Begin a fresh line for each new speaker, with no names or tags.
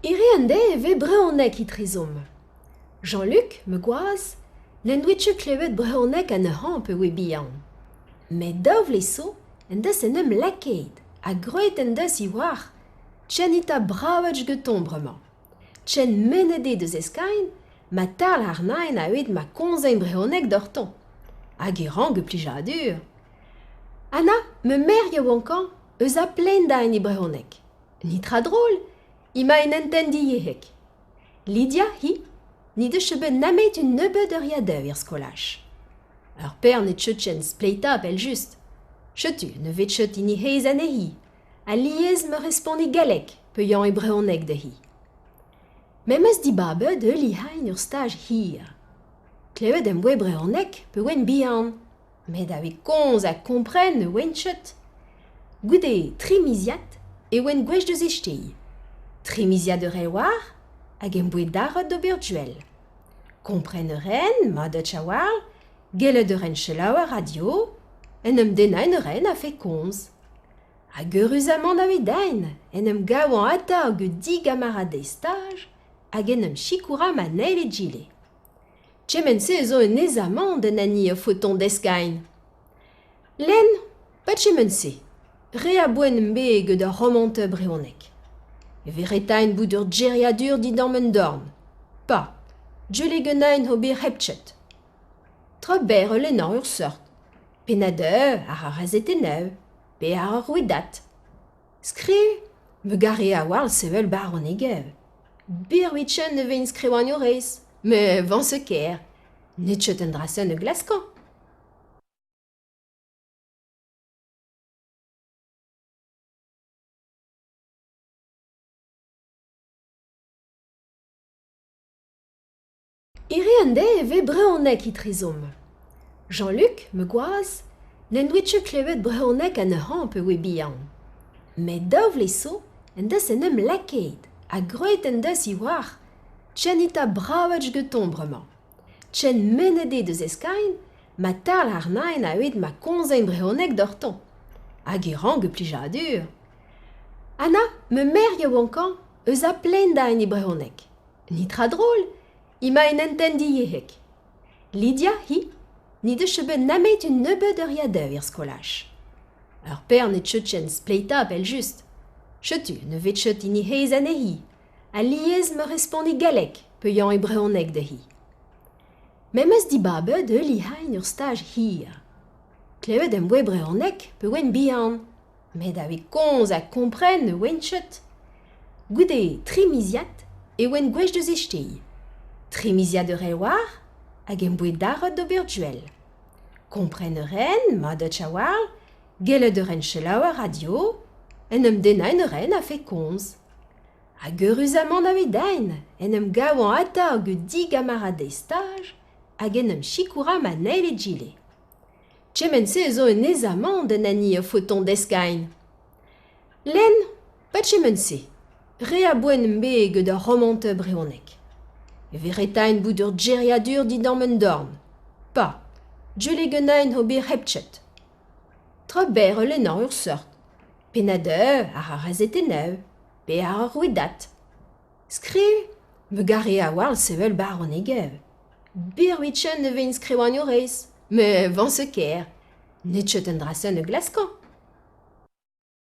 Hiriv an deiz e vez brezhoneg etrezomp. Jean-Luc, ma gwaz, n'en doa ket klevet brezhoneg anezhañ pa oa bihan. Met daou vloaz zo en deus en em lakaet ha graet en deus e oar tchenita bravach gantañ bremañ. Tchen mennet eo da zeskiñ ma tal àrnañ a-hed ma komzin brezhoneg doc'htañ. Hag e ran gant plijadur. Anna, ma merc'h yaouankañ, eus a plaen din e brezhoneg. Netra drol, emañ en entent-diyezhek. Lydia, hi, n'he deus ket bet nemet un nebeud euriadoù er skolaj. Ur pern e tcheutchen spleitañ evel-just. Setu ne vez ket hini aes anezhi. Alies ma respont e galleg pe yañ e brezhoneg dezhi. Me 'm eus dibabet heuliañ ur staj hir. Klevet em boa brezhoneg pe oan bihan, met a-wech komz ha kompren ne oan ket. Goude tri miziad e oan gouest da zeskiñ. Tri miziad ur war hag em boa daret d'ober duel. Kompren a ren, mat a-walc'h, gellet a ren selaou ar radio, en em dennañ a ren a-fet komz. Hag eüruzamant aveit-eñ en em gavañ atav gant digamaradez staj hag en em sikourañ ma n'eil egile. Kement-se zo un aezamant d'an hini a faotañ deskiñ. Lenn, pas kement-se. Re a boan 'm bez gant ar romant brezhonek. E veretaen bout ur geriadur dindan ma dorn. Pa, deuet ganin ober hep chet. Tra berr lennañ ur seurt. Pennad-eur àr ar c'hazetennoù pe àr ar rouedad. Skriv, me gare a-walc'h sevel baronegev. Birviken ne vez skrivagnourez, me vañse ker. N'eo ket un dra-se ne glaskan. Hiriv an deiz e vez brezhoneg etrezomp. Jean-Luc, ma gwaz, n'en doa ket klevet brezhoneg anezhañ pa oa bihan. Met daou vloaz zo en deus en em lakaet ha graet en deus e oar tchenita bravach gantañ bremañ. Tchen mennet eo da zeskiñ ma tal àrnañ a-hed ma komzin brezhoneg doc'htañ. Hag e ran gant plijadur. Anna, ma merc'h yaouankañ, eus a plaen din e brezhoneg. Netra drol, emañ en hentenn diyezhek. Lydia, hi, n'he deus ket bet nemet un nebeud euriadoù er skolaj. Ur pern e tcheutchen spleitañ evel-just. Setu ne vez ket hini aes anezhi. Alies ma respont e galleg pe yañ e brezhoneg dezhi. Me 'm eus dibabet heuliañ ur staj hir. Klevet em boa brezhoneg pe oan bihan, met a-wech komz ha kompren ne oan ket. Goude tri miziad e oan gouest da zeskiñ. Tri miziad ur war hag em boa daret d'ober duel. Kompren a ren, mat a-walc'h, gellet a ren selaou ar radio, en em dennañ a ren a-fet komz. Hag eüruzamant aveit-eñ en em gavañ atav gant digamaradez staj hag en em sikourañ ma n'eil egile. Kement-se zo un aezamant d'an hini a faotañ deskiñ. Lenn, pas kement-se. Re a boan 'm bez gant ar romant brezhonek. E veretaen bout ur geriadur dindan ma dorn. Pa, deuet ganin ober hep chet. Tra berr lennañ ur seurt. Pennad-eur àr ar c'hazetennoù pe àr ar rouedad. Skriv, me gare a-walc'h sevel baronegev. Birviken ne vez skrivagnourez, me vañse ker. N'eo ket an dra-se ne glaskan.